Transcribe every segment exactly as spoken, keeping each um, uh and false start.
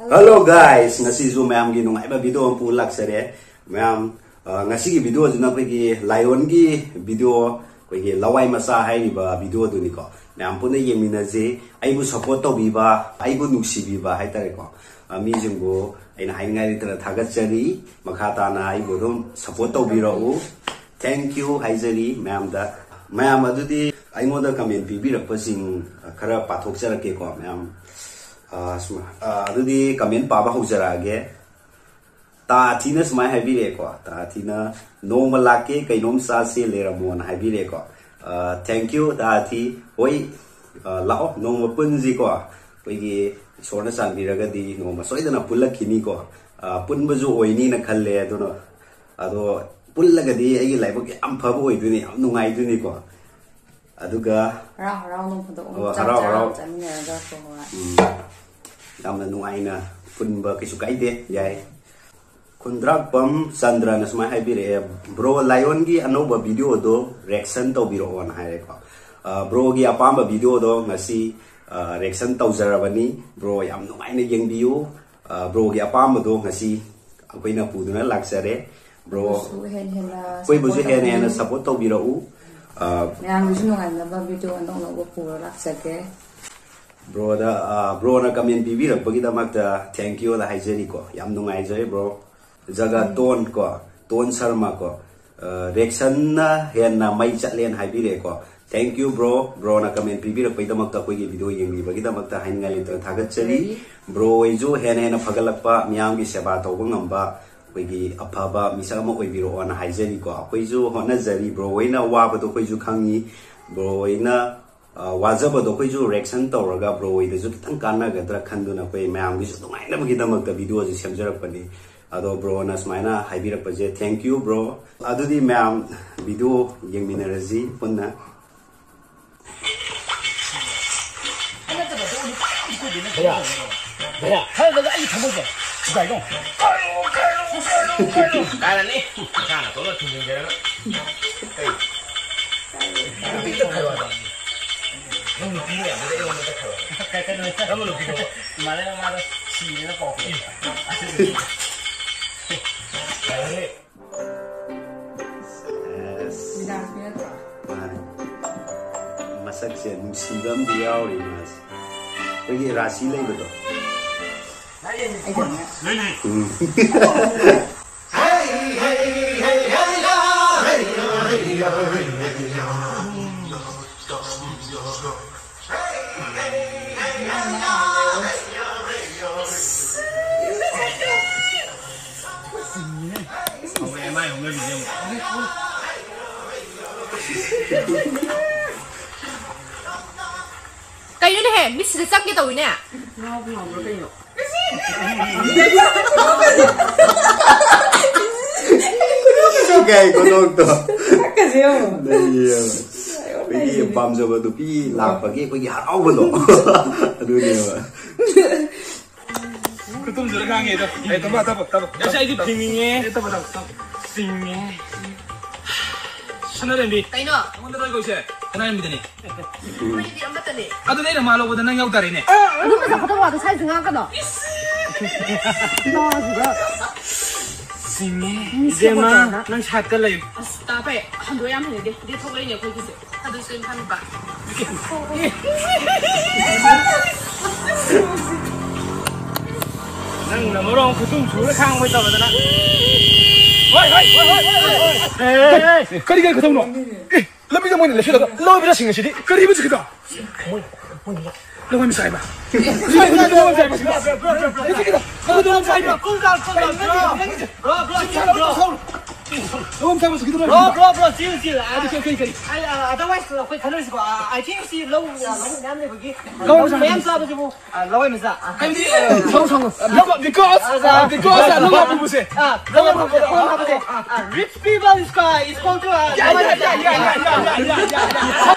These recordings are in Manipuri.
Hello guys, ꯉꯁꯤꯁꯨ ꯃꯌꯥꯝꯒꯤ ꯅꯨꯡꯉꯥꯏꯕ video ꯑꯃ ꯄꯨꯔ ꯂꯥꯛꯆꯔꯦ꯫ ꯃꯌꯥꯝ, ꯑ, ꯉꯁꯤꯒꯤ video ꯁꯤꯅ ꯑꯩꯈꯣꯏꯒꯤ lionꯒꯤ video, ꯑꯩꯈꯣꯏꯒꯤ ꯂꯋꯥꯏ ꯃꯆꯥ ꯍꯥꯏꯔꯤꯕ video ꯗꯨꯅꯤꯀꯣ꯫ ꯃꯌꯥꯝ ꯄꯨꯟꯅ ꯌꯦꯡꯃꯤꯟꯅꯁꯤ꯫ ꯑꯩꯕꯨ support ꯇꯧꯕꯤꯕ, ꯑꯩꯕꯨ ꯅꯨꯡꯁꯤꯕꯤꯕ ꯍꯥꯏꯇꯥꯔꯦꯀꯣ꯫ ꯑ, ꯃꯤꯁꯤꯡꯕꯨ ꯑꯩꯅ ꯍꯥꯏꯅꯤꯡꯉꯥꯏ ꯂꯩꯇꯅ ꯊꯥꯒꯠꯆꯔꯤ꯫ ꯃꯈꯥ ꯇꯥꯅ ꯑꯩꯕꯨ ꯑꯗꯨꯝ support ꯇꯧꯕꯤꯔꯛꯎ꯫ Thank you ꯍꯥꯏꯖꯔꯤ ꯃꯌꯥꯝꯗ꯫ ꯃꯌꯥꯝ ꯑꯗꯨꯗꯤ ꯑꯩꯉꯣꯟꯗ comment ꯄꯤꯕꯤꯔꯛꯄꯁꯤꯡ ꯈꯔ ꯄꯥꯊꯣꯛꯆꯔꯛꯀꯦꯀꯣ ꯃꯌꯥꯝ꯫ ꯑ, ꯁꯨꯃ-, ꯑ, ꯑꯗꯨꯗꯤ comment ꯄꯥꯕ ꯍꯧꯖꯔꯛꯑꯒꯦ꯫ ꯇꯥ ꯑꯊꯤꯅ ꯁꯨꯃꯥꯏꯅ ꯍꯥꯏꯕꯤꯔꯛꯑꯦꯀꯣ꯫ ꯇꯥ ꯑꯊꯤꯅ, "ꯅꯣꯡꯃ ꯂꯥꯛꯀꯦ, ꯀꯩꯅꯣꯝ ꯆꯥꯁꯦ, ꯂꯩꯔꯝꯃꯣꯅ" ꯍꯥꯏꯕꯤꯔꯛꯑꯦꯀꯣ꯫ ꯑ, thank you ꯇꯥ ꯑꯊꯤ꯫ ꯍꯣꯏ, ꯑ, ꯂꯥꯛꯑꯣ, ꯅꯣꯡꯃ ꯄꯨꯟꯁꯤꯀꯣ꯫ ꯑꯩꯈꯣꯏꯒꯤ ꯏꯁꯣꯔꯅ ꯆꯥꯟꯕꯤꯔꯒꯗꯤ ꯅꯣꯡꯃ ꯁꯣꯏꯗꯅ ꯄꯨꯜꯂꯛꯈꯤꯅꯤꯀꯣ꯫ ꯑ, ꯄꯨꯟꯕꯁꯨ ꯑꯣꯏꯅꯤꯅ ꯈꯜꯂꯦ꯫ ꯑꯗꯨꯅ ꯑꯗꯣ ꯄꯨꯜꯂꯒꯗꯤ ꯑꯩꯒꯤ ꯂꯥꯏꯕꯛ ꯌꯥꯝ ꯐꯕ ꯑꯣꯏꯗꯣꯏꯅꯤ, ꯌꯥꯝ ꯅꯨꯡꯉꯥꯏꯗꯣꯏꯅꯤꯀꯣ꯫ ꯑꯗꯨꯒ ꯍꯔꯥꯎ ꯍꯔꯥꯎ ꯅꯣꯡ ꯐꯥꯗꯣꯛ ꯑꯃꯨꯛ ꯑꯣ, ꯆꯥꯛ ꯍꯔꯥꯎ ꯆꯥꯔ ꯍꯔꯥꯎ꯫ ꯆꯥꯃꯤꯟꯅꯔꯒ ꯀꯣ, ꯍꯣꯏ꯫ ꯎꯝ, ꯌꯥꯝꯅ ꯅꯨꯡꯉꯥꯏꯅ ꯄꯨꯟꯕ ꯀꯩꯁꯨ ꯀꯥꯏꯗꯦ, ꯌꯥꯏ꯫ ꯈꯨꯟꯗ꯭ꯔꯥꯛꯄꯝ ꯆꯟꯗ꯭ꯔꯅ ꯁꯨꯃꯥꯏꯅ ꯍꯥꯏꯕꯤꯔꯛꯑꯦ, "Bro, lionꯒꯤ ꯑꯅꯧꯕ videoꯗꯣ reaction ꯇꯧꯕꯤꯔꯛꯑꯣꯅ" ꯍꯥꯏꯔꯦꯀꯣ꯫ ꯑ, broꯒꯤ ꯑꯄꯥꯝꯕ videoꯗꯣ ꯉꯁꯤ, ꯑ, reaction ꯇꯧꯖꯔꯕꯅꯤ꯫ Bro ꯌꯥꯝ ꯅꯨꯡꯉꯥꯏꯅ ꯌꯦꯡꯕꯤꯌꯨ꯫ ꯑ, broꯒꯤ ꯑꯄꯥꯝꯕꯗꯣ ꯉꯁꯤ ꯑꯩꯈꯣꯏꯅ ꯄꯨꯗꯨꯅ ꯂꯥꯛꯆꯔꯦ꯫ Bro, ꯑꯩꯈꯣꯏꯕꯨꯁꯨ ꯍꯦꯟꯅ ꯍꯦꯟꯅ ꯑꯩꯈꯣꯏꯕꯨꯁꯨ support ꯍꯦꯟꯅ ꯍꯦꯟꯅ ꯇꯧꯕꯤꯌꯨ꯫ Support ꯇꯧꯕꯤꯔꯛꯎ꯫ ꯑ, ꯃꯌꯥꯝꯒꯤꯁꯨ ꯅꯨꯡꯉꯥꯏꯅꯕ video ꯑꯅꯧ ꯑꯅꯧꯕ ꯄꯨꯔ ꯂꯥꯛꯆꯒꯦ꯫ Broꯗ, ꯑ, broꯅ comment ꯄꯤꯕꯤꯔꯛꯄꯒꯤꯗꯃꯛꯇ thank youꯗ ꯍꯥꯏꯖꯔꯤꯀꯣ꯫ ꯌꯥꯝ ꯅꯨꯡꯉꯥꯏꯖꯔꯦ bro꯫ ꯖꯒ ꯎꯝ꯫ ꯇꯣꯟ ꯀꯣ, ꯇꯣꯟ ꯁꯔꯃ ꯀꯣ, ꯑ, reactionꯅ ꯍꯦꯟꯅ ꯃꯩ ꯆꯠꯂꯦꯅ ꯍꯥꯏꯕꯤꯔꯛꯑꯦꯀꯣ꯫ Thank you bro, broꯅ comment ꯄꯤꯕꯤꯔꯛꯄꯒꯤꯗꯃꯛꯇ, ꯑꯩꯈꯣꯏꯒꯤ video ꯌꯦꯡꯕꯤꯕꯒꯤꯗꯃꯛꯇ ꯍꯥꯏꯅꯤꯡꯉꯥꯏ ꯂꯩꯇꯅ ꯊꯥꯒꯠꯆꯔꯤ꯫ ꯊꯥꯒꯠꯆꯔꯤ꯫ Bro ꯍꯣꯏꯁꯨ ꯍꯦꯟꯅ ꯍꯦꯟꯅ ꯐꯒꯠꯂꯛꯄ, ꯃꯤꯌꯥꯝꯒꯤ ꯁꯦꯕꯥ ꯇꯧꯕ ꯉꯝꯕ, ꯑꯩꯈꯣꯏꯒꯤ ꯑꯐꯕ ꯃꯤꯁꯛ ꯑꯃ ꯑꯣꯏꯕꯤꯔꯛꯑꯣꯅ ꯍꯥꯏꯖꯔꯤꯀꯣ꯫ ꯑꯩꯈꯣꯏꯁꯨ ꯍꯣꯠꯅꯖꯔꯤ, bro ꯍꯣꯏꯅ ꯋꯥꯕꯗꯣ ꯑꯩꯈꯣꯏꯁꯨ ꯈꯪꯉꯤ, bro ꯍꯣꯏꯅ, ꯑ, ꯋꯥꯖꯕꯗꯣ ꯑꯩꯈꯣꯏꯁꯨ reaction ꯇꯧꯔꯒ bro ꯍꯣꯏꯗꯁꯨ ꯈꯤꯇꯪ ꯀꯥꯟꯅꯒꯗ꯭ꯔꯥ ꯈꯟꯗꯨꯅ ꯑꯩꯈꯣꯏ ꯃꯌꯥꯝꯒꯤꯁꯨ ꯅꯨꯡꯉꯥꯏꯅꯕꯒꯤꯗꯃꯛꯇ videoꯁꯦ ꯁꯦꯝꯖꯔꯛꯄꯅꯤ꯫ ꯑꯗꯣ broꯅ ꯁꯨꯃꯥꯏꯅ ꯍꯥꯏꯕꯤꯔꯛꯄꯁꯦ thank you bro꯫ ꯑꯗꯨꯗꯤ ꯃꯌꯥꯝ video ꯌꯦꯡꯃꯤꯟꯅꯔꯁꯤ ꯄꯨꯟꯅ꯫ ꯚꯩꯌꯥ, ꯚꯩꯌꯥ, ꯈꯔꯗꯒ ꯑꯩꯒꯤ ꯊꯃꯣꯏꯁꯦ ꯊꯨꯒꯥꯏꯗꯧ꯫ ꯀꯥꯏꯔꯅꯤ꯫ ꯃꯁꯥꯅ ꯇꯣꯛꯂ ꯊꯤꯡꯖꯤꯟꯖꯔꯒ꯫ ꯀꯩ? ꯅꯨꯄꯤꯗ ꯈꯥꯏꯔꯣ ꯍꯥꯏꯕ꯫ ꯅꯪ ꯅꯨꯄꯤ ꯃꯌꯥꯝꯗꯨꯗ ꯑꯩꯉꯣꯟꯗ ꯈꯥꯏꯔꯣ ꯍꯥꯏꯕ꯫ ꯀꯩꯅꯣ, ꯅꯪ ꯅꯨꯄꯤꯗꯣ꯫ ꯏꯃꯥꯟꯅꯕ ꯃꯥꯗꯣ꯫ ꯃꯦꯗꯥꯁꯀꯤ ꯅꯠꯇ꯭ꯔꯣ? ꯃꯥꯅꯦ꯫ ꯃꯁꯛꯁꯦ ꯅꯨꯡꯁꯤꯕ ꯑꯃꯗꯤ ꯌꯥꯎꯔꯤ ꯃꯥꯁꯦ꯫ ꯑꯩꯈꯣꯏꯒꯤ ꯔꯥꯁꯤ ꯂꯩꯕꯗꯣ꯫ ꯑꯩꯗꯣ ꯎꯝ꯫ ꯀꯩꯅꯣꯅꯦꯍꯦ, ꯃꯤꯠꯁꯤꯗ ꯆꯪꯒꯦ ꯇꯧꯋꯤꯅꯦ꯫ ꯉꯥꯎꯕ ꯉꯥꯎꯕ꯭ꯔꯥ ꯀꯩꯅꯣ? ꯀꯩ ꯈꯨꯅꯣꯛꯇꯣ꯫ ꯁꯛꯀꯁꯦ ꯌꯦꯡꯉꯣ꯫ ꯅꯩꯌꯦꯕ꯫ ꯑꯩꯈꯣꯏꯒꯤ ꯄꯥꯝꯖꯕ ꯅꯨꯄꯤ ꯂꯥꯛꯄꯒꯤ ꯑꯩꯈꯣꯏꯒꯤ ꯍꯔꯥꯎꯕꯗꯣ꯫ ꯑꯗꯨꯅꯦꯕ꯫ ꯈꯨꯇꯨꯝꯁꯤꯗ ꯈꯥꯡꯉꯦ ꯑꯗꯣ꯫ ꯑꯦ, ꯇꯝꯕ, ꯇꯝꯕ, ꯇꯝꯕ꯫ ꯑꯁ, ꯑꯩꯗꯤ ꯐꯤꯡꯉꯤꯉꯦ꯫ ꯑꯦ, ꯇꯝꯕ, ꯇꯝꯕ, ꯇꯝꯕ꯫ ꯐꯤꯡꯉꯦ꯫ ꯁꯅꯥꯔꯦꯝꯕꯤ꯫ ꯀꯩꯅꯣ? ꯑꯩꯉꯣꯟꯗ ꯂꯣꯏ ꯀꯧꯁꯦ꯫ ꯁꯅꯥꯔꯦꯝꯕꯤꯗꯅꯤ꯫ ꯑꯩꯈꯣꯏꯗꯤ ꯑꯃꯠꯇꯅꯦ꯫ ꯑꯗꯨꯗꯤ ꯑꯩꯅ ꯃꯥ ꯂꯧꯕꯗ ꯅꯪ ꯌꯥꯎ ꯇꯥꯔꯦꯅꯦ꯫ ꯑꯗꯨ ꯃꯁꯛ ꯐꯖꯕ ꯋꯥꯗꯣ ꯁ꯭ꯋꯥꯏꯗ ꯉꯥꯡꯉꯛꯀꯅꯣ꯫ ꯏꯁ! ꯅꯥꯁꯤꯗ꯫ ꯁꯤꯡꯉꯦ꯫ ꯃꯤ ꯏꯕꯦꯝꯃ, ꯁꯦꯝꯃꯛꯄꯗꯧꯅ꯫ ꯅꯪ ꯁꯥꯏꯠꯇ ꯂꯩꯌꯨ꯫ ꯑꯁ, ꯇꯥꯕ꯭ꯔꯦ? ꯍꯟꯗꯣꯛ ꯌꯥꯝ ꯍꯩꯅꯗꯦ꯫ ꯗꯦꯠ ꯊꯣꯛꯂꯛꯏꯅꯦ ꯑꯩꯈꯣꯏꯒꯤꯁꯦ꯫ ꯑꯗꯨꯁꯨ ꯑꯩꯅ ꯐꯝꯃꯤꯕ꯫ ꯅꯪꯅ ꯃꯔꯣꯟ ꯈꯨꯇꯨꯝ ꯁꯨꯔ ꯈꯥꯡꯕ ꯇꯧꯗꯅ꯫ ꯍꯣꯏ, ꯍꯣꯏ, ꯍꯣꯏ, ꯍꯣꯏ, ꯍꯣꯏ, ꯍꯣꯏ꯫ ꯑꯦ, ꯑꯦ, ꯑꯦ꯫ ꯀꯔꯤ, ꯀꯔꯤ ꯈꯨꯇꯨꯝꯅꯣ? ꯑꯦ, ꯂꯝꯕꯤꯗ ꯃꯣꯏꯅ ꯂꯦꯞꯁꯤꯜꯂꯒ ꯂꯧꯕꯤꯔ ꯁꯤꯡꯉꯁꯤꯗꯤ ꯀꯔꯤꯕ ꯁꯤꯒꯤꯗꯣ? ꯃꯣꯏ, ꯃꯣꯏ ꯂꯧꯕ ꯃꯁꯥꯏꯕ꯫ ꯂꯧꯕ ꯃꯁꯥꯏꯕ꯫ ꯁꯤꯒꯤꯗꯣ, ꯂꯧꯕ ꯃꯁꯥꯏꯕ꯫ Cool down, cool down, bro. Bro, bro, bro, bro. ꯂꯧꯕ ꯃꯁꯥꯏꯕ ꯁꯤꯒꯤꯗꯣ꯫ Bro, bro, bro, chill, chill. ꯑꯗꯨ ꯀꯔꯤ, ꯀꯔꯤ, ꯀꯔꯤ? ꯑ, ꯑ, otherwise ꯑꯩꯈꯣꯏ ꯈꯟꯅꯔꯁꯤꯀꯣ꯫ ꯑ, I think ꯁꯤ ꯂꯧ, ꯑ, ꯂꯧ ꯃꯌꯥꯝ ꯂꯩꯕꯒꯤ ꯂꯧ ꯂꯧ ꯃꯌꯥꯝ ꯃꯁꯥꯏꯕ꯫ ꯆꯥꯕꯁꯤꯕꯨ ꯑ, ꯂꯧꯔꯣꯏ ꯃꯆꯥ꯫ ꯍꯥꯏꯕꯗꯤ, ꯑ, ꯁꯥꯎ, ꯁꯥꯎ, ꯁꯥꯎ꯫ Because, because, ꯑ, ꯑ, because, ꯑ, ꯂꯧ ꯍꯥꯞꯄꯨꯕꯁꯦ꯫ ꯑ, ꯂꯧ ꯍꯥꯞꯄꯨꯕꯁꯦ, ꯂꯧ ꯍꯥꯞꯄꯨꯕꯁꯦ꯫ ꯑ, rich people is called, ꯑ, ꯌꯥ, ꯌꯥ, ꯌꯥ, ꯌꯥ, ꯌꯥ, ꯌꯥ, ꯌꯥ, ꯌꯥ, ꯌꯥ꯫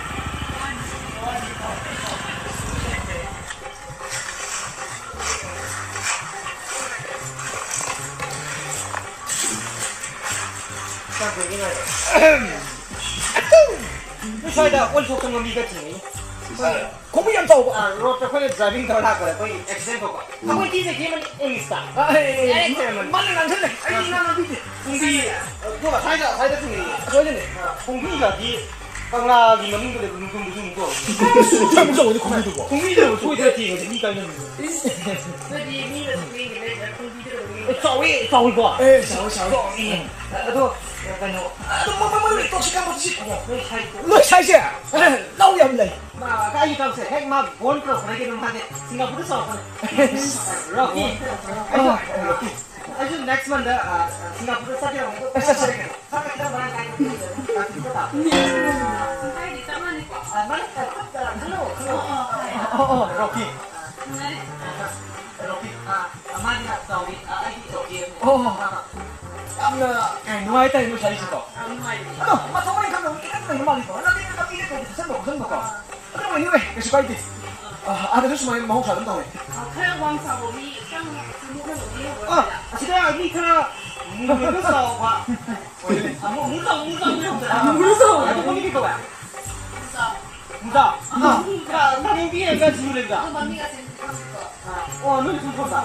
ꯅꯣꯏ ꯁ꯭ꯋꯥꯏꯗ ꯑꯣꯟꯊꯣꯛꯇ ꯉꯝꯕꯤꯒ ꯊꯦꯡꯅꯩ꯫ ꯈꯣꯡꯕꯤ ꯌꯥꯝ ꯆꯥꯎꯕ꯫ ꯑꯥ, ꯔꯣꯗꯇ ꯑꯩꯈꯣꯏꯅ ꯗ꯭ꯔꯥꯏꯚꯤꯡ ꯇꯧꯔ ꯂꯥꯛꯄꯗ ꯑꯩꯈꯣꯏꯒꯤ ꯑꯦꯛꯁꯤꯗꯦꯟ ꯊꯣꯛꯄ꯫ ꯑꯩꯈꯣꯏ ꯊꯤꯁꯦ ꯊꯤꯕꯅꯤ ꯏꯪꯂꯤꯁꯇ꯫ ꯑꯥ, ꯑꯦ, ꯑꯦ, ꯑꯦ, ꯗꯥꯏꯔꯦꯛ ꯊꯤꯔꯝꯃꯅꯤ꯫ ꯃꯥꯅ ꯉꯥꯡꯁꯜꯂꯦ꯫ ꯑꯩ ꯉꯥꯡ ꯉꯥꯡꯕꯤꯗꯦ꯫ ꯈꯣꯡꯕꯤ, ꯑꯗꯣ ꯁ꯭ꯋꯥꯏꯗ, ꯁ꯭ꯋꯥꯏꯗ ꯊꯦꯡꯅꯩꯌꯦ꯫ ꯑꯁ꯭ꯋꯥꯏꯗꯅꯦ꯫ ꯑꯥ, ꯈꯣꯡꯕꯤꯒꯗꯤ ꯀꯪꯂꯥꯒꯤ ꯃꯅꯨꯡꯗ ꯂꯩꯕ ꯅꯨꯡꯊꯪꯗꯨꯁꯨ ꯑꯃꯨꯛ ꯇꯧꯔꯦ꯫ ꯀꯌꯥꯝ ꯆꯥꯎꯕꯅꯣ ꯈꯣꯡꯕꯤꯗꯨꯕꯣ? ꯈꯣꯡꯕꯤꯗꯨꯕꯨ ꯁꯣꯏꯗꯅ ꯊꯦꯡꯉꯗꯤ ꯃꯤ ꯀꯥꯏꯅꯕꯅꯦ꯫ ꯑꯗꯨꯗꯤ ꯃꯤꯅꯁꯨ ꯊꯦꯡꯉꯦ ꯂꯩꯗꯅ ꯈꯣꯡꯕꯤꯗꯨꯗ ꯑꯗꯨꯝ ꯑꯦ, ꯆꯥꯎꯋꯦ, ꯆꯥꯎꯋꯤꯀꯣ꯫ ꯑꯦ, ꯆꯥꯎꯋꯦ, ꯆꯥꯎꯋꯦ꯫ ꯆꯥꯎꯋꯦ꯫ ꯑꯗꯣ, ꯀꯩꯅꯣ, ꯑꯗꯣ ꯃꯣꯏ, ꯃꯣꯏ, ꯃꯣꯏ ꯇꯣꯛꯁꯤ ꯀꯥꯟꯗ ꯁꯤ ꯂꯣꯏ ꯁꯥꯏ꯫ ꯂꯣꯏ ꯁꯥꯏꯁꯦ? ꯑꯦ, ꯂꯧ ꯌꯥꯝ ꯂꯩ꯫ ꯃꯥ, ꯑꯩꯒꯤ ꯇꯧꯁꯦ, ꯍꯦꯛ ꯃꯥ ꯕꯣꯟ ꯄꯨꯔꯛꯄꯗꯒꯤ ꯑꯗꯨꯝ ꯃꯥꯁꯦ ꯁꯤꯡꯒꯥꯄꯨꯔꯗ ꯆꯥꯎꯔꯛꯄꯅꯦ꯫ ꯔꯣꯀꯤ꯫ ꯑꯩꯁꯨ, ꯑꯩꯁꯨ next month ꯗ, ꯑ, ꯁꯤꯡꯒꯥꯄꯨꯔꯗ ꯆꯠꯀꯦ ꯇꯧꯕꯅꯦ꯫ ꯑꯦ, ꯆꯠꯁꯦ꯫ ꯆꯠꯄ ꯈꯤꯇꯪ ꯃꯔꯥꯡ ꯀꯥꯏꯅ ꯇꯥꯛꯄꯤꯕ ꯇꯥꯕ꯫ ꯍꯥꯏꯗꯤ ꯆꯞ ꯃꯥꯟꯅꯩꯀꯣ꯫ ꯑ, ꯃꯥꯅ ꯈꯔ ꯈꯔ ꯈꯜꯂꯣ, ꯈꯜꯂꯣ꯫ ꯑꯣ, ꯑꯣ, ꯔꯣꯀꯤ꯫ ꯅꯨꯡꯉꯥꯏꯔꯦ꯫ ꯔꯣꯀꯤ꯫ ꯑ, ꯃꯥꯒꯤꯅ ꯆꯥꯎꯋꯤ꯫ ꯑ, ꯑꯩꯗꯤ ꯆꯥꯎꯗꯦ꯫ ꯑꯣ, ꯑꯣ꯫ ꯌꯥꯝꯅ, ꯑꯦ, ꯅꯨꯡꯉꯥꯏ ꯍꯥꯏꯇꯥꯔꯦ ꯅꯣꯏ ꯁꯥꯏꯁꯤꯀꯣ꯫ ꯌꯥꯝ ꯅꯨꯡꯉꯥꯏꯔꯦ꯫ ꯑꯗꯣ ꯃꯊꯧ ꯃꯔꯝ ꯈꯪꯗꯕ ꯈꯤꯇꯪ ꯂꯩꯕ ꯃꯥꯜꯂꯤꯀꯣ꯫ ꯂꯝꯕꯤꯗ, ꯂꯝꯕꯤꯗ ꯀꯩꯗ ꯆꯠꯁꯟꯕ ꯈꯣꯠꯆꯟꯕꯀꯣ꯫ ꯑꯗꯨꯕꯨ anyway, ꯀꯩꯁꯨ ꯀꯥꯏꯗꯦ꯫ ꯑ, ꯑꯥꯗꯁꯨ ꯁꯨꯃꯥꯏꯅ ꯃꯍꯧꯁꯥ ꯑꯗꯨꯝ ꯇꯧꯋꯦ꯫ ꯑ, ꯈꯔ ꯋꯥꯡ ꯆꯥꯎꯕ ꯃꯤ, ꯈꯤꯇꯪ ꯃꯨꯛꯅꯕ ꯃꯤ ꯑ, ꯌꯧꯕ꯭ꯔꯥ? ꯑꯁꯤꯗ ꯃꯤ ꯈꯔ ꯃꯨꯔꯒ ꯆꯥꯎꯕ꯫ ꯑꯃꯨꯛ ꯃꯨꯔ ꯆꯥꯎ, ꯃꯨꯔ ꯆꯥꯎ ꯂꯩꯍꯧꯗꯅ꯫ ꯃꯨꯔ ꯆꯥꯎ꯫ ꯑꯗꯨ ꯃꯃꯤꯡ ꯀꯩ ꯀꯧꯋꯦ? ꯃꯨꯔ ꯆꯥꯎ꯫ ꯃꯨꯔ ꯆꯥꯎ? ꯑ, ꯀ-, ꯀ-, ꯃꯃꯤꯡ ꯄꯤꯔꯒ ꯁꯤꯕ ꯂꯩꯕꯗꯣ? ꯑꯗꯨ ꯃꯃꯤꯡ ꯑꯁꯦꯡꯕꯗꯤ ꯈꯪꯗꯦꯀꯣ꯫ ꯑ, ꯑꯣ, ꯅꯣꯏ ꯁꯨꯝ ꯈꯪꯕ꯭ꯔꯥ?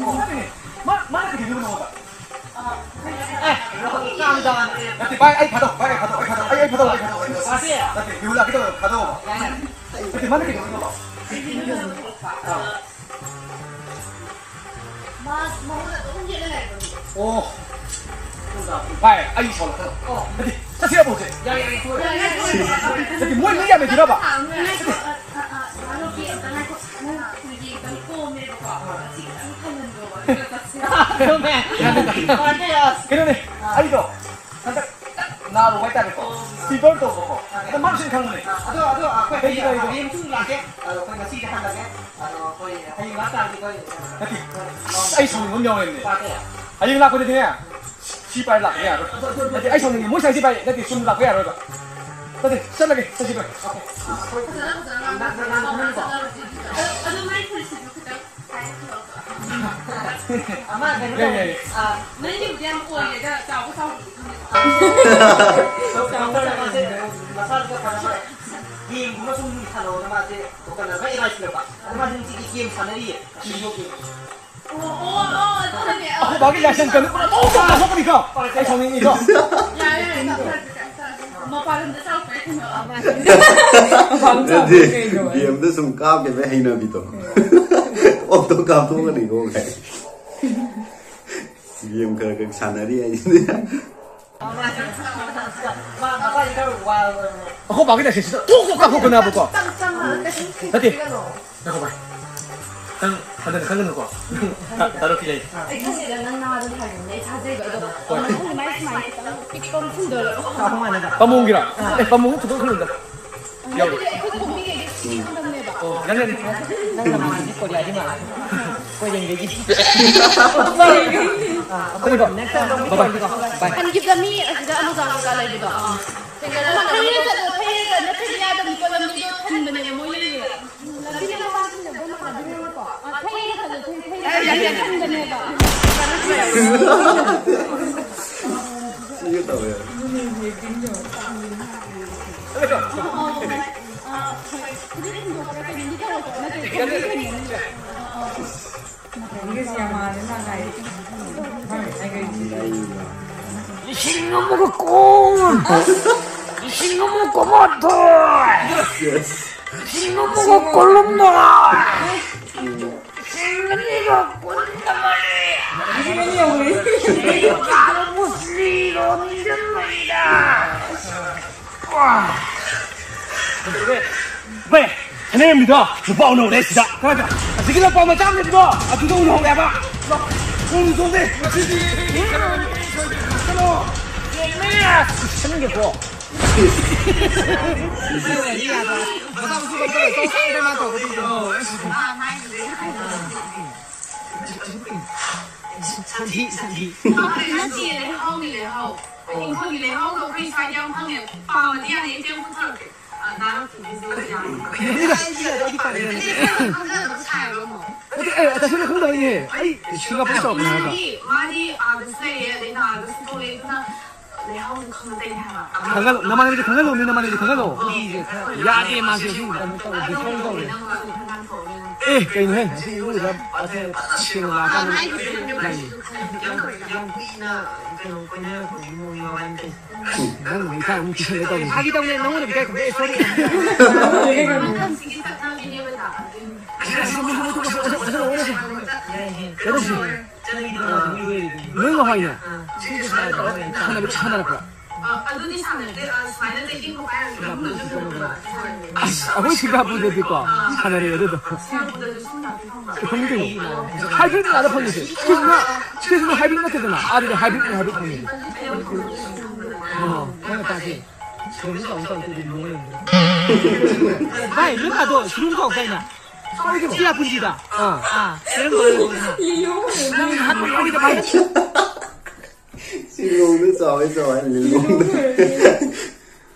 ꯑꯣ, ꯅꯠꯇꯦꯅꯦ꯫ ꯃꯥ, ꯃꯥꯅ ꯀꯩꯗꯧꯔꯤꯅꯣ ꯅꯉꯣꯟꯗ? ꯑꯦ, ꯀꯥꯡ ꯀꯥꯡ꯫ ꯅꯠꯇꯦ, ꯚꯥꯏ, ꯑꯩ ꯐꯥꯗꯧ, ꯚꯥꯏ, ꯑꯩ ꯐꯥꯗꯧ, ꯑꯩ ꯐꯥꯗꯧ, ꯑꯩ, ꯑꯩ ꯐꯥꯗꯧ, ꯑꯩ ꯐꯥꯗꯧ, ꯑꯩ ꯐꯥꯗꯧ꯫ ꯃꯥꯁꯦ? ꯅꯠꯇꯦ, ꯕꯤꯍꯨ ꯂꯥꯛꯀꯦ ꯇꯧꯔ ꯐꯥꯗꯧꯕ꯫ ꯌꯥꯏ, ꯌꯥꯏ꯫ ꯅꯠꯇꯦ, ꯃꯥꯅ ꯀꯩꯗꯧꯔꯤꯅꯣꯕ? ꯑꯥ꯫ ꯃꯥ, ꯃꯉꯣꯟꯗ ꯑꯗꯨꯝ ꯌꯦꯠꯂ ꯂꯩꯕꯅꯤ꯫ ꯑꯣ꯫ ꯚꯥꯏ, ꯑꯩ ꯁꯥꯎꯔꯛꯀꯅꯨ꯫ ꯑꯣ꯫ ꯅꯠꯇꯦ, ꯆꯠꯁꯤꯔꯕ ꯍꯧꯖꯤꯛ? ꯌꯥꯏ, ꯌꯥꯏ, ꯌꯥꯏ꯫ ꯅꯠꯇꯦ, ꯃꯣꯏ ꯃꯤ ꯌꯥꯝꯃꯦ ꯁꯤꯔꯕ? ꯉꯥꯏꯈꯣ, ꯑ, ꯑ, ꯑ, ꯉꯥꯏꯈꯣ, ꯑꯝꯇ ꯉꯥꯏꯈꯣ꯫ ꯅꯪ ꯌꯦꯡꯕꯗꯤ ꯀꯣꯝꯃꯦꯕꯀꯣ꯫ ꯉꯁꯤ ꯈꯤꯇꯪ ꯊꯜꯍꯟꯈꯣꯕ, ꯑꯗꯨꯒ ꯆꯠꯁꯦ꯫ ꯀꯩꯅꯣꯅꯦ, ꯑꯩꯗꯣ ꯍꯟꯗꯛ ꯅꯥꯔꯨꯕ ꯍꯥꯏꯇꯥꯔꯦꯀꯣ꯫ ꯐꯤꯚꯔ ꯇꯧꯕꯀꯣ꯫ ꯑꯗꯣ ꯃꯥꯅꯁꯨ ꯈꯪꯕꯅꯦ꯫ ꯑꯗꯣ, ꯑꯗꯣ ꯑꯩꯈꯣꯏ ꯀꯩꯒꯤꯅꯣ ꯍꯌꯦꯡ, ꯑꯩꯗꯣ? ꯍꯌꯦꯡ ꯁꯨꯝ ꯂꯥꯛꯀꯦ꯫ ꯑꯗꯣ ꯑꯩꯈꯣꯏ ꯉꯁꯤꯗꯤ ꯍꯜꯂꯒꯦ꯫ ꯑꯗꯣ ꯑꯩꯈꯣꯏ ꯍꯌꯦꯡ ꯂꯥꯛꯇꯥꯔꯗꯤ ꯑꯩꯈꯣꯏ ꯅꯠꯇꯦ꯫ ꯑꯩ ꯁꯥꯎꯅꯤꯡꯕ ꯑꯃ ꯌꯥꯎꯔꯦꯅꯦ꯫ ꯂꯥꯛꯀꯦ꯫ ꯍꯌꯦꯡ ꯂꯥꯛꯄꯗꯗꯤꯅꯦ, ꯁꯤ ꯄꯥꯏꯔ ꯂꯥꯛꯄ ꯌꯥꯔꯣꯏ꯫ ꯅꯠꯇꯦ, ꯑꯩ ꯁꯥꯎꯅꯤꯡꯉꯦ꯫ ꯃꯣꯏ ꯁꯥꯏꯁꯤ ꯄꯥꯏ꯫ ꯅꯠꯇꯦ, ꯁꯨꯝ ꯂꯥꯛꯄ ꯌꯥꯔꯣꯏꯕ꯫ ꯅꯠꯇꯦ, ꯆꯠꯂꯒꯦ꯫ ꯆꯠꯁꯤ ꯚꯥꯏ꯫ ꯐꯖꯅ, ꯐꯖꯅ ꯉꯥꯡꯅꯁꯦ꯫ ꯑꯗꯣ, ꯑꯗꯣ ꯃꯥꯏ ꯐꯨꯔꯤꯠꯁꯤꯁꯨ ꯈꯤꯇꯪ ꯍꯥꯏꯔꯛꯈꯤꯔꯣ꯫ ꯑꯃ ꯀꯩꯅꯣ ꯌꯥꯏ, ꯌꯥꯏ, ꯇꯧꯋꯦ꯫ ꯌꯥꯏ꯫ ꯑ, ꯅꯪꯒꯤꯕꯨꯗꯤ ꯌꯥꯝ ꯑꯣꯏꯔꯦꯗ, ꯆꯥꯎꯕ ꯆꯥꯎꯗꯕꯗꯤ ꯈꯪꯗꯦ꯫ ꯗꯣꯛꯇꯔꯅ ꯃꯥꯁꯦ ꯃꯁꯥꯗꯨꯗ ꯐꯅꯕ ꯒꯦꯝꯒꯨꯝꯕ ꯁꯨꯝ ꯁꯥꯟꯅꯧꯅ ꯃꯥꯁꯦ ꯗꯣꯛꯇꯔꯅ ꯈꯔ ꯑꯦꯗꯚꯥꯏꯁ ꯄꯤꯔꯛꯄ꯫ ꯑꯗꯣ ꯃꯥꯁꯦ ꯍꯧꯖꯤꯛꯇꯤ ꯒꯦꯝ ꯁꯥꯟꯅꯔꯤꯌꯦ꯫ Video game. ꯑꯣ, ꯑꯣ, ꯑꯣ, ꯑꯗꯨꯅꯅꯦ꯫ ꯑꯣ꯫ ꯑꯩꯈꯣꯏ ꯕꯥꯒꯤ ꯂꯥꯏꯁꯦꯟꯁ ꯀꯩꯅꯣ ꯄꯨꯔꯥ ꯃꯑꯣꯡ ꯇꯥꯅ ꯊꯣꯛꯀꯅꯤꯀꯣ꯫ ꯑꯩ ꯁꯥꯎꯅꯤꯡꯉꯤꯀꯣ꯫ ꯌꯥꯔꯦ, ꯌꯥꯔꯦ, ꯇꯞ ꯇꯞ ꯇꯞ ꯇꯞ꯫ ꯃꯄꯥꯟ ꯂꯝꯗ ꯆꯥꯎꯈ꯭ꯔꯦ ꯀꯩꯅꯣ꯫ ꯅꯠꯇꯦ, ꯒꯦꯝꯗ ꯁꯨꯝ ꯀꯥꯞꯈꯤꯕꯩ ꯍꯩꯅꯕꯤꯗꯣ꯫ ꯑꯣꯛꯇꯣ ꯀꯥꯞꯊꯣꯛꯀꯅꯤꯀꯣ ꯀꯥꯏ꯫ ꯒꯦꯝ ꯈꯔ ꯈꯔ ꯁꯥꯟꯅꯔꯤ ꯍꯥꯏꯁꯤꯗꯤ꯫ ꯑꯩꯈꯣꯏ ꯕꯥꯒꯤ ꯂꯥꯏꯁꯦꯟꯁꯁꯤꯗ ꯊꯣꯛ ꯊꯣꯛ ꯀꯥꯞꯊꯣꯛꯀꯅꯦꯕꯀꯣ꯫ ꯅꯠꯇꯦ꯫ ꯉꯥꯏꯈꯣ ꯚꯥꯏ꯫ ꯅꯪ ꯍꯟꯊꯅ ꯈꯜꯂꯨꯅꯨꯀꯣ꯫ ꯇꯔꯨꯛꯇꯤ ꯂꯩ꯫ ꯑꯩ ꯈꯜꯂꯤꯗ ꯅꯪ ꯅꯥꯗꯣ ꯍꯥꯏꯕꯅꯦ꯫ ꯑꯩ ꯊꯥꯖꯩꯕ ꯑꯗꯣ꯫ ꯍꯣꯏ꯫ ꯃꯊꯪꯗꯤ ꯃꯥꯏ ꯁꯨꯃꯥꯏꯅ ꯈꯤꯇꯪ ꯄꯤꯛꯄ ꯑꯃ ꯁꯤꯟꯗꯣꯔꯛꯑꯣ꯫ ꯄꯥꯃꯣꯡꯒꯤꯔꯣ? ꯑꯦ, ꯄꯥꯃꯣꯡꯒꯤ ꯊꯨꯗꯣꯛꯈ꯭ꯔꯣꯗ꯫ ꯌꯥꯎꯔꯣ꯫ ꯑꯩꯈꯣꯏ ꯈꯣꯝꯕꯤꯈꯩꯗꯤ ꯁꯤ ꯈꯪꯗꯕꯅꯦꯕ꯫ ꯑꯣ, ꯌꯥꯅꯤ, ꯌꯥꯅꯤ꯫ ꯅꯪ ꯅꯃꯥꯟꯅꯕꯤ ꯀꯣꯔꯤꯌꯥꯒꯤ ꯃꯥꯜꯂꯦ꯫ ꯀꯣꯔꯤꯌꯟꯒꯩꯒꯤ꯫ ꯑꯥ, ꯑꯩꯈꯣꯏ ꯀꯩꯅꯣ, ꯅꯦꯛꯁ ꯇꯥꯏꯝ ꯑꯃꯨꯛ ꯕꯥꯏ ꯕꯥꯏ꯫ ꯇꯧꯔꯒꯦꯀꯣ꯫ ꯕꯥꯏ꯫ ꯍꯟꯈꯤꯕꯗ ꯃꯤ ꯑꯁꯤꯗ ꯑꯃꯨꯛ ꯀꯥ ꯀꯥ ꯂꯩꯕꯗꯣ꯫ ꯊꯦꯡꯅꯗꯕ ꯃꯥꯜꯂꯦ꯫ ꯊꯩꯔꯦ ꯆꯠꯂꯣ, ꯊꯩꯔꯦ ꯆꯠꯂꯣ, ꯅꯠꯇ꯭ꯔꯗꯤ ꯌꯥꯗꯕꯅꯤꯀꯣ, ꯂꯝꯕꯤꯗꯣ ꯊꯤꯡꯕꯅꯦꯕ ꯃꯣꯏ ꯂꯩꯔꯤꯕ꯫ ꯂꯝꯕꯤꯗ ꯃꯃꯥꯡ ꯊꯤꯡꯅꯕꯗꯣ ꯃꯥꯟꯅꯗꯣꯏꯅꯦꯕꯀꯣ꯫ ꯑꯥ, ꯊꯩꯔꯦ ꯆꯠꯂꯣ, ꯊꯩꯔꯦ, ꯊꯩꯔꯦ ꯆꯠꯂꯣ, ꯊꯤꯡꯕꯅꯦꯕ꯫ ꯁꯤꯒꯦ ꯇꯧꯋꯦ꯫ ꯑꯥ, ꯍꯣꯏ꯫ ꯐꯨꯔꯤꯠ ꯊꯤꯟꯗꯣꯛꯄ꯭ꯔꯥ ꯀꯩꯅꯣꯝꯗꯤ ꯇꯧꯔꯣꯏꯀꯣ? ꯅꯠꯇ꯭ꯔꯗꯤ ꯂꯝꯕꯤ ꯊꯤꯡꯒꯅꯤꯕ꯫ ꯑꯥ, ꯑꯥ꯫ ꯂꯤꯁꯤꯡ ꯑꯃꯒ ꯀꯨꯟ! ꯂꯤꯁꯤꯡ ꯑꯃꯒ ꯀꯨꯟꯃꯥꯊꯣꯏ! ꯂꯤꯁꯤꯡ ꯑꯃꯒ ꯀꯨꯟꯍꯨꯝꯗꯣꯏ! ꯂꯤꯁꯤꯡ ꯑꯅꯤꯒ ꯀꯨꯟꯃꯔꯤ! ꯂꯤꯁꯤꯡ ꯑꯅꯤ ꯌꯧꯒ꯭ꯔꯦ! ꯃꯨꯁꯂꯤꯝ ꯔꯣꯝꯗ ꯂꯩꯔꯦ! ꯚꯥꯏ, ꯁꯅꯥꯔꯩꯔꯝꯕꯤꯗꯣ ꯅꯨꯄꯥ ꯎꯅꯍꯧꯔꯦ ꯁꯤꯗ꯫ ꯀꯗꯥꯏꯗ? ꯑꯁꯤꯒꯤ ꯂꯝꯄꯥꯛ ꯃꯆꯥ ꯑꯃ ꯂꯩꯕꯗꯣ, ꯑꯗꯨꯗ ꯎꯅꯍꯧꯔꯦ ꯍꯥꯏꯕ꯫ ꯂꯥꯛ, ꯊꯣꯡꯗꯨ ꯊꯣꯡꯗꯦ꯫ ꯉꯁꯤꯗꯤ ꯆꯠꯂꯣ꯫ ꯌꯦꯡꯅꯤꯡꯉꯦ꯫ ꯆꯠꯅꯤꯡꯗꯦꯀꯣ꯫ ꯁꯟꯊꯤ, ꯁꯟꯊꯤ꯫ ꯅꯠꯇꯤꯌꯦ, ꯂꯩꯍꯧꯅꯤ, ꯂꯩꯍꯧ꯫ ꯏꯪꯈꯣꯜꯒꯤ ꯂꯩꯍꯧꯗꯣ ꯑꯩꯈꯣꯏ ꯁ꯭ꯋꯥꯏꯗ ꯌꯥꯝ ꯐꯪꯉꯦ꯫ ꯄꯥꯝꯃꯗꯤ ꯌꯥꯅꯤ, ꯏꯆꯦ ꯑꯃꯨꯛ ꯄꯨꯊꯔꯛꯀꯦ꯫ ꯑ, ꯅꯥꯔꯣ꯫ ꯌꯥꯅꯤꯗ, ꯁꯤꯗꯤ ꯌꯥꯔꯦ, ꯑꯩꯗꯤ ꯄꯥꯝꯃꯦ꯫ ꯏꯆꯦ ꯈꯪꯖꯗꯕ ꯁꯥꯏꯌꯦꯕ ꯑꯃꯨꯛ꯫ ꯅꯠꯇꯦ, ꯑꯩ ꯇꯁꯦꯡꯅ ꯈꯪꯗꯕꯩꯅꯦ꯫ ꯑꯩ ꯁꯤꯡꯒꯥꯄꯨꯔ ꯆꯥꯎꯔꯛꯄꯅꯦ ꯍꯥꯏꯕ꯫ ꯃꯥꯗꯤ, ꯃꯥꯗꯤ ꯑꯥꯗꯁꯨ ꯂꯩꯌꯦ, ꯑꯗꯩ ꯅꯥꯔꯒꯁꯨ ꯊꯣꯛꯂꯛꯑꯦ, ꯑꯗꯨꯅ ꯂꯩꯍꯧꯗꯣ ꯈꯪꯅꯗꯦ ꯍꯥꯏꯕ꯫ ꯈꯪꯍꯜꯂꯣ, ꯅꯃꯥꯟꯅꯕꯤꯗꯤ ꯈꯪꯍꯜꯂꯣ, ꯅꯣꯏ ꯅꯃꯥꯟꯅꯕꯤꯗꯤ ꯈꯪꯍꯜꯂꯣ꯫ ꯌꯥꯗꯦ, ꯃꯥꯁꯦ ꯑꯗꯨꯝ ꯀꯩꯅꯣ ꯇꯧꯋꯦ, ꯗꯤꯐꯣꯜ ꯇꯧꯋꯦ꯫ ꯑꯦ, ꯀꯩꯅꯣꯍꯦ? ꯑꯁꯤ ꯏꯔꯨꯖ-, ꯑꯁꯤ ꯁꯦꯡꯅ ꯂꯥꯛꯑꯀꯥꯟꯗ ꯂꯥꯛꯏꯅꯦ꯫ ꯌꯥꯝ, ꯌꯥꯝ ꯀꯨꯏꯅ ꯀꯩꯅꯣ ꯀꯣꯏꯅꯔꯛꯄꯒꯤ ꯃꯑꯣꯡꯅꯤ ꯃꯕꯥꯅꯤ ꯇꯧꯔꯤꯁꯦ꯫ ꯅꯪ ꯏꯀꯥꯏ ꯑꯃꯨꯛ ꯄꯤꯁꯜꯂꯦ ꯇꯧꯔꯤꯁꯦ꯫ ꯐꯥꯒꯤ ꯇꯧꯅꯦ, ꯅꯪꯉꯣꯟꯗ ꯏꯀꯥꯏ ꯈꯨꯝꯕ, ꯑꯦ, sorry꯫ ꯀꯩꯅꯣꯁꯤ, ꯂꯣꯏ ꯉꯥꯎꯍꯥꯏꯅꯦ꯫ ꯁꯥꯟꯅꯕ-, ꯁꯥꯟꯅꯔꯛꯄ꯭ꯔꯥ? ꯑ, ꯑꯗꯨꯗꯤ ꯁꯥꯟꯅꯗꯦ꯫ ꯑ, ꯁꯨꯃꯥꯏꯅ ꯆꯦꯛꯀꯤꯡ ꯈꯣꯠꯄ ꯍꯥꯏꯔꯒ ꯂꯧꯅ ꯆꯦꯛꯀꯤꯡ ꯈꯣꯠꯄ ꯁꯥꯟꯅꯩ꯫ ꯑꯁ, ꯑꯩꯈꯣꯏ ꯁꯤꯡꯒꯥꯄꯨꯔꯗꯗꯤꯀꯣ, ꯁꯥꯟꯅꯔꯛꯑꯦ ꯑꯗꯨꯗꯣ꯫ ꯁꯤꯡꯒꯥꯄꯨꯔꯗꯁꯨ ꯁꯨꯝ ꯂꯥꯛꯄ ꯐꯪꯕ꯭ꯔꯥ? ꯐꯪꯉꯤ ꯀꯩꯅꯣ꯫ Hybrid ꯉꯥꯛꯇ ꯐꯪꯉꯤꯁꯦ꯫ ꯁꯤꯁꯤꯅ, ꯁꯤꯁꯤꯅ hybrid ꯅꯠꯇꯦꯗꯅ꯫ ꯑꯥꯗꯗꯤ hybrid ꯅꯤ, hybrid ꯐꯪꯉꯤꯁꯦ꯫ ꯑꯣ, ꯅꯪꯅ ꯇꯥꯛꯀꯦ꯫ ꯁꯤꯔꯣꯝꯗ ꯆꯥꯎ, ꯆꯥꯎ, ꯆꯥꯎ, ꯆꯥꯎ꯫ ꯚꯥꯏ, ꯅꯣꯏ ꯑꯗꯣ ꯁꯤꯔꯣꯝ ꯆꯥꯎ ꯗꯥꯏꯅꯦ? ꯆꯥꯎ ꯀꯩꯅꯣ꯫ ꯁꯤꯔꯥ ꯄꯨꯟꯁꯤꯗ꯫ ꯑꯥ꯫ ꯑꯥ, ꯁꯤꯔꯣꯝ ꯆꯥꯎ ꯀꯩꯅꯣ꯫ ꯅꯪ ꯍꯥꯠꯄ ꯌꯥꯎꯏꯗ, ꯚꯥꯏ꯫ ꯁꯤꯂꯣꯡꯗ ꯆꯥꯎꯋꯦ, ꯆꯥꯎꯋꯦ, ꯂꯤꯂꯣꯡꯗ꯫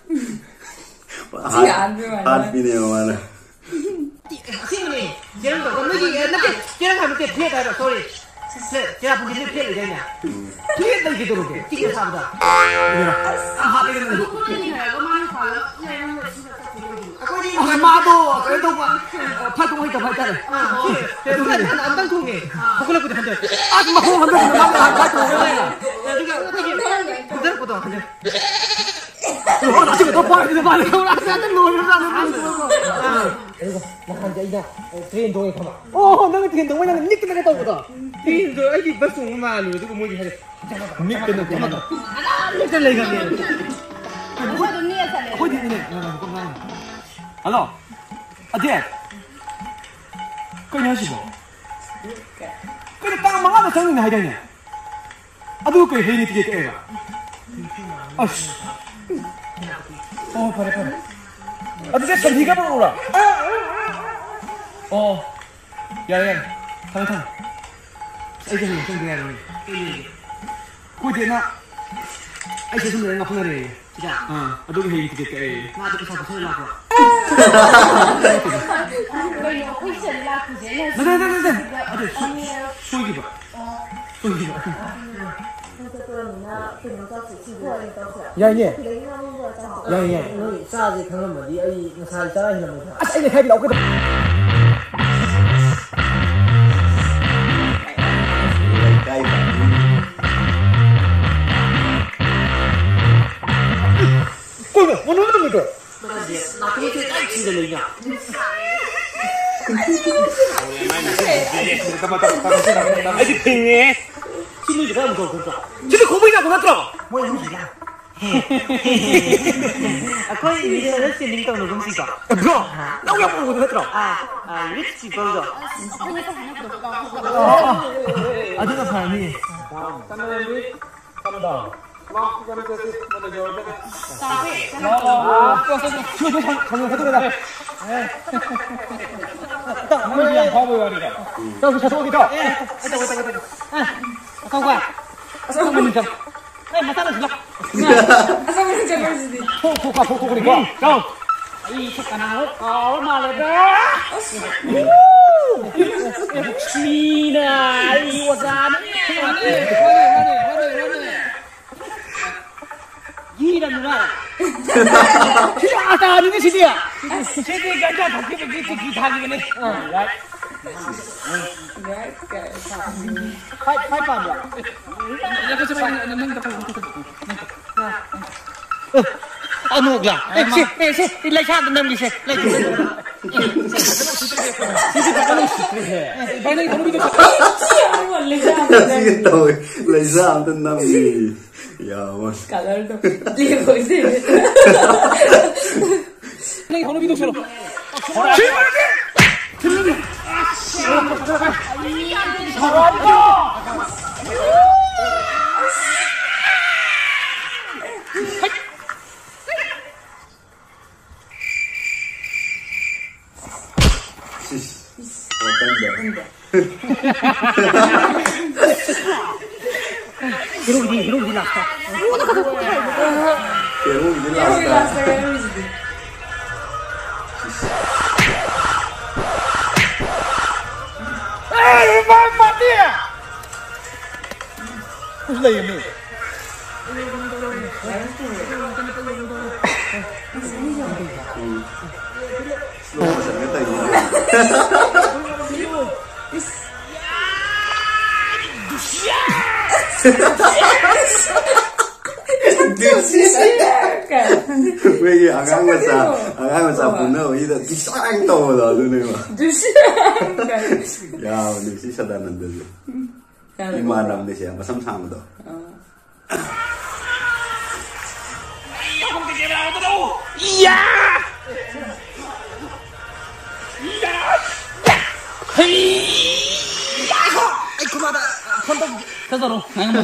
ꯁꯤ ꯍꯥꯠ-, ꯌꯥꯗ꯭ꯔꯣ, ꯃꯥꯅ? ꯍꯥꯠꯄꯤꯅꯦꯕ ꯃꯥꯅ꯫ ꯑꯁꯦꯡꯕꯅꯦ꯫ ꯆꯦꯔꯪ ꯇꯧꯕ꯫ ꯅꯣꯏꯒꯤ, ꯑꯦ, ꯅꯠꯇꯦ, ꯆꯦꯔꯪ ꯍꯥꯏꯕ ꯅꯠꯇꯦ, plate ꯍꯥꯏꯕ, sorry꯫ Plate, ꯆꯦꯔꯥ ꯄꯨꯟꯁꯤ ꯅꯣꯏ plate ꯂꯩꯗꯥꯏꯅꯦ? Plate ꯂꯩꯈꯤꯗꯧꯔꯒꯦ, ꯆꯤꯛꯑꯦ ꯁꯥꯕꯗ꯫ ꯌꯥꯝ ꯍꯥꯠꯂꯦ ꯅꯪꯁꯨ꯫ ꯑꯁ, ꯃꯥꯗꯣ ꯀꯩꯅꯣ ꯇꯧꯕ, ꯐꯠꯇꯕ ꯍꯩꯇꯕ ꯍꯥꯏꯇꯥꯔꯦ꯫ ꯑꯥ, ꯍꯣꯏ꯫ ꯑꯗꯨꯒꯤꯅꯦ꯫ ꯑꯝꯇꯪ ꯊꯣꯡꯉꯦ꯫ ꯍꯧꯒꯠꯂꯛꯄꯗ ꯍꯟꯗꯣꯛꯑꯦ꯫ ꯑꯁ, ꯃꯈꯣꯡ ꯍꯟꯗꯣꯛꯄꯗ ꯃꯥꯗꯤ ꯍꯥꯟꯅ ꯐꯥꯏ ꯇꯧꯔꯦ꯫ ꯑꯗꯨꯒ ꯑꯩꯈꯣꯏꯒꯤ ꯍꯟꯗꯔꯛꯄꯗꯣ ꯍꯟꯗꯔꯛ-, ꯂꯣꯏꯔꯦ, ꯑꯁꯤꯒ ꯇꯣꯞ ꯄꯥꯏꯔꯤꯗ ꯃꯥꯅ ꯂꯧꯔꯛꯑꯁꯦ, ꯑꯗꯨꯝ ꯂꯣꯏꯔꯕ꯭ꯔꯥ? ꯑꯗꯨꯒ ꯅꯍꯥꯟꯗꯤ ꯑꯩꯅ, ꯑꯦ, train ꯇꯣꯡꯉꯦ ꯈꯪꯕ꯫ ꯑꯣ, ꯅꯪ train ꯇꯣꯡꯕ, ꯅꯪ ꯅꯤꯛꯇꯅꯒ ꯇꯧꯕꯗꯣ? Trainꯗꯣ ꯑꯩꯒꯤ bus ꯇꯣꯡꯕ ꯃꯥꯜꯂꯨꯔꯦ, ꯑꯗꯨꯒ ꯃꯣꯏꯒꯤ ꯍꯥꯏꯔꯦ, ꯅꯤꯛꯇꯅ ꯇꯣꯡꯕ꯫ ꯑꯗꯨꯝ ꯅꯤꯛꯇ ꯂꯩꯈ꯭ꯔꯕꯅꯦ꯫ ꯑꯩꯈꯣꯏ ꯑꯗꯨꯝ ꯅꯤꯛꯑ ꯆꯠꯂꯦ꯫ ꯑꯩꯈꯣꯏꯗꯤ ꯏꯅꯦ, ꯉꯥꯏꯈꯣ, ꯉꯥꯏꯈꯣ, ꯉꯥꯏꯈꯣ꯫ ꯍꯜꯂꯣ, ꯑꯗꯦ, ꯀꯩꯅꯣ ꯍꯥꯏꯁꯤꯕꯣ? ꯀꯩꯅꯣ, ꯇꯥꯡ ꯃꯉꯥꯗ ꯆꯪꯅꯤꯅ ꯍꯥꯏꯗꯥꯏꯅꯦ? ꯑꯗꯨ ꯀꯩ ꯍꯌꯦꯡ ticket ꯀꯛꯑꯦꯕ? ꯑꯁ꯫ ꯑꯣ, ꯐꯔꯦ, ꯐꯔꯦ꯫ ꯑꯗꯨꯗꯤ ꯁꯟꯊꯤꯒ ꯄꯨꯔꯛꯎꯔꯣ? ꯑꯣ, ꯌꯥꯔꯦ, ꯌꯥꯔꯦ꯫ ꯊꯝꯃꯦ, ꯊꯝꯃꯦ꯫ ꯑꯩꯁꯦ ꯍꯌꯦꯡ ꯆꯪꯗ ꯌꯥꯔꯣꯏ꯫ ꯑꯩꯈꯣꯏ ꯆꯦꯅ ꯑꯩꯁꯦ ꯁꯨꯝ ꯂꯩꯔꯒ ꯉꯥꯎꯁꯟꯅꯔꯦꯌꯦ꯫ ꯁꯤꯗ? ꯑꯥ, ꯑꯗꯨꯒꯤ ꯍꯌꯦꯡ ticket ꯀꯛꯑꯦ꯫ ꯃꯥꯗꯤ ꯄꯩꯁꯥ ꯄꯨꯊꯣꯛꯑ ꯂꯥꯛꯄ꯭ꯔꯣ? ꯀꯩꯅꯣ, ꯑꯩꯈꯣꯏ ꯁꯤꯗ ꯂꯥꯛꯄꯁꯦ ꯑꯩꯅ ꯅꯠꯇꯦ, ꯅꯠꯇꯦ, ꯅꯠꯇꯦ꯫ ꯑꯗꯨ ꯁꯣꯏꯈꯤꯕ꯫ ꯁꯣꯏꯈꯤꯕ꯫ ꯌꯥꯏꯌꯦ꯫ ꯌꯥꯏꯌꯦ꯫ ꯅꯣꯏ ꯆꯥꯁꯦ ꯈꯪꯉꯝꯃꯗꯤ ꯑꯩ ꯉꯁꯥꯏ ꯆꯥꯔ ꯍꯦꯜꯂꯝꯃꯣꯏꯗ꯭ꯔꯥ? ꯑꯁ, ꯑꯩꯅ ꯈꯥꯏꯕꯤ ꯂꯥꯛꯑꯣ ꯀꯩꯗꯧ-, ꯃꯅꯨꯡꯗ ꯂꯩꯕ꯭ꯔꯣ? ꯅꯥꯇꯣꯟꯁꯦ ꯌꯥꯝ ꯊꯤꯅ ꯂꯩꯅ꯫ ꯑꯩꯗꯤ ꯐꯤꯡꯉꯦ꯫ ꯁꯤ ꯃꯤꯁꯦ ꯈꯔ ꯑꯃꯨꯛ ꯇꯧ ꯈꯣꯠꯇ꯭ꯔꯣ? ꯁꯤꯗꯤ ꯈꯣꯡꯕꯩ ꯆꯥꯛꯄ ꯅꯠꯇ꯭ꯔꯣ? ꯃꯣꯏ ꯑꯍꯨꯝꯁꯤꯅ꯫ ꯑꯩꯈꯣꯏ ꯏꯪꯂꯤꯁꯇ ꯁ꯭ꯄꯦꯂꯤꯡ ꯇꯧꯅꯒꯨꯝꯁꯤꯀꯣ꯫ ꯑꯦ, ꯕ꯭ꯔꯣ, ꯅꯪ ꯌꯥꯝ ꯎꯕꯗꯣ ꯅꯠꯇ꯭ꯔꯣ? ꯑꯥ, ꯑꯥ, ꯔꯤꯆ ꯄꯤꯄꯜꯗꯣ꯫ ꯑꯗꯨꯅ ꯐꯔꯅꯤ꯫ ꯃꯣꯏꯁꯦ ꯌꯥꯝ ꯐꯥꯎꯕꯩ ꯋꯥꯅꯤꯗ꯫ ꯇꯧꯁꯤ, ꯆꯠꯊꯣꯛꯑꯒꯦ, ꯇꯧ꯫ ꯑꯦ, ꯇꯧ, ꯇꯧ, ꯇꯧ, ꯇꯧ꯫ ꯑꯦ, ꯑꯆꯧꯕ꯫ ꯑꯆꯧꯕ ꯃꯅꯤꯡ ꯆꯠ-, ꯑꯦ, ꯃꯆꯥ ꯂꯣꯏꯁꯤꯜꯂꯣ꯫ ꯑꯆꯧꯕ ꯃꯅꯤꯡ ꯆꯠꯄꯁꯤꯗꯤ꯫ ꯊꯣꯛ, ꯊꯣꯛ, ꯊꯣꯛ, ꯊꯣꯛ, ꯊꯣꯛ꯫ ꯇꯧ꯫ ꯑꯩꯁꯦ ꯀꯅꯥꯅꯣ ꯀꯥꯎꯔ ꯃꯥꯜꯂꯦꯗ꯫ ꯂꯛꯁꯃꯤꯅ ꯑꯩꯒꯤ ꯑꯣꯖꯥꯅꯤ꯫ ꯌꯤꯔꯝꯃꯤꯕ꯫ ꯁꯤꯗꯤ ꯑꯇꯥꯅꯤꯅꯦ ꯁꯤꯗꯤ꯫ ꯁꯤꯗꯤ ꯒꯟꯖꯥ ꯊꯛꯈꯤꯕꯒꯤ ꯇꯤꯀꯤ ꯊꯥꯈꯤꯕꯅꯦ꯫ ꯑꯥ, right꯫ Right, guys. Five, five ꯄꯥꯝꯕ꯭ꯔꯥ? ꯑꯅꯣꯛꯂ? ꯑꯦ, ꯁꯤ, ꯑꯦ, ꯁꯤ, ꯂꯩꯁꯥꯗ ꯅꯝꯈꯤꯁꯦ꯫ ꯂꯩꯁꯥꯗ꯫ ꯁꯤꯗꯤ ꯐꯖꯅ ꯎꯁꯤꯠꯇ꯭ꯔꯤꯍꯦ꯫ ꯁꯤꯒꯦ ꯇꯧꯋꯦ꯫ ꯂꯩꯁꯥ ꯑꯝꯇ ꯅꯝꯈꯤ꯫ ꯌꯥ, ꯃꯣꯏ꯫ ꯀꯂꯔꯗꯣ ꯂꯦꯞꯄꯣꯏꯗꯣꯏꯅꯦ꯫ ꯅꯪ ꯍꯧꯅꯕꯤꯗꯣ ꯁꯦꯝꯃꯣ꯫ ꯁꯤꯁ, ꯋꯥꯈꯟꯗ꯫ ꯍꯦꯔꯣꯒꯤꯗꯤ, ꯍꯦꯔꯣꯒꯤꯗꯤ ꯂꯥꯁꯇ꯫ ꯍꯦꯔꯣꯒꯤꯗꯤ ꯂꯥꯁꯇ꯫ ꯁꯤꯁ꯫ ꯑꯦ, ꯏꯃꯥ ꯃꯥꯇꯤ! ꯂꯩꯔꯝꯃꯤ꯫ ꯎꯝ꯫ Slow motion ꯒ ꯇꯧꯔꯤꯁꯦ꯫ ꯑꯩꯈꯣꯏꯒꯤ ꯑꯉꯥꯡ ꯃꯆꯥ, ꯑꯉꯥꯡ ꯃꯆꯥ ꯍꯣꯏ꯫ ꯄꯨꯟꯅꯕꯒꯤꯗ ꯗꯤꯁꯥꯏꯟ ꯇꯧꯕꯗꯣ ꯑꯗꯨꯅꯦꯕ꯫ ꯗꯨꯁꯤꯌꯥꯟ ꯀꯥꯏꯅ꯫ ꯌꯥꯕꯅꯦ ꯁꯤ ꯁꯗꯥꯅꯟꯗꯁꯨ꯫ ꯀꯅꯥꯅꯣ? ꯏꯃꯥꯟꯅꯕꯅꯦ ꯁꯦ ꯃꯁꯝ ꯁꯥꯡꯕꯗꯣ꯫ ꯑꯥ꯫ ꯑꯩ ꯈꯨꯃꯥꯗ ꯐꯣꯟ ꯇꯧꯒꯦ꯫ ꯆꯠꯇꯔꯣ ꯉꯥꯏꯉꯝꯃꯣ꯫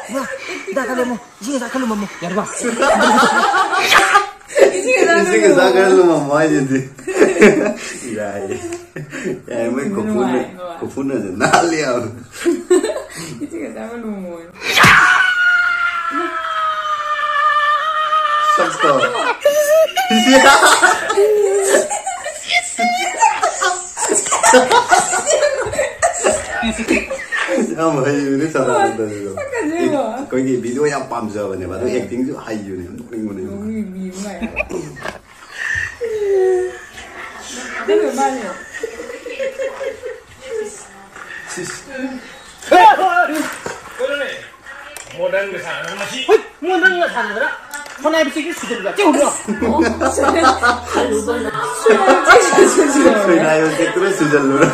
ꯏꯃꯥ, ꯍꯤꯗꯥꯛ ꯈꯔ ꯂꯩꯔꯝꯃꯣ꯫ ꯏꯁꯤꯡ ꯑꯁꯥ ꯈꯔ ꯂꯨꯝꯃꯝꯃꯣ꯫ ꯌꯥꯔꯕ? ꯏꯁꯤꯡ ꯑꯁꯥ ꯏꯁꯤꯡ ꯑꯁꯥ ꯈꯔ ꯂꯨꯝꯃꯝꯃꯣ ꯍꯥꯏꯁꯤꯗꯤ꯫ ꯌꯥꯏꯌꯦ꯫ ꯌꯥꯏ, ꯃꯣꯏ ꯈꯨꯐꯨꯅ-, ꯅꯨꯡꯉꯥꯏ, ꯅꯨꯡꯉꯥꯏ꯫ ꯈꯨꯐꯨꯅꯁꯦ ꯅꯥꯜꯂꯤ ꯌꯥꯝ꯫ ꯏꯁꯤꯡ ꯑꯁꯥꯕ ꯂꯨꯝꯃꯣꯌꯦ꯫ ꯁꯛꯇꯣ꯫ ꯌꯥꯝ ꯍꯩꯕꯅꯦ ꯁꯗꯥꯅꯟꯗꯁꯨ꯫ ꯁꯛꯀꯅꯦꯕ꯫ ꯑꯩꯈꯣꯏꯒꯤ ꯚꯤꯗꯤꯑꯣ ꯌꯥꯝ ꯄꯥꯝꯖꯕꯅꯦꯕ, ꯑꯗꯣ ꯑꯦꯛꯇꯤꯡꯁꯨ ꯍꯩꯕꯅꯦ, ꯌꯥꯝ ꯅꯣꯛꯅꯤꯡꯕꯅꯦꯕ꯫ ꯅꯣꯛꯅꯤꯡꯕꯤ ꯑꯃ ꯂꯥꯛꯑꯦ꯫ ꯑꯗꯨ ꯃꯥꯅꯦ꯫ ꯀꯩꯅꯣꯅꯦ, ꯃꯣꯗꯔꯟꯒ ꯁꯥꯟꯅꯗꯅ ꯃꯁꯤ꯫ ꯍꯣꯏ, ꯃꯣꯗꯔꯟꯒ ꯁꯥꯟꯅꯗꯅ ꯈꯣꯟꯅꯥꯏ ꯄꯤꯛꯁꯤꯒꯤ ꯁꯨꯖꯜꯂꯒ ꯆꯦ ꯎꯗ꯭ꯔꯣ? ꯁꯣꯏꯅꯥꯏ ꯃꯇꯦꯛꯇꯨꯅ ꯁꯨꯖꯜꯂꯨꯔ꯫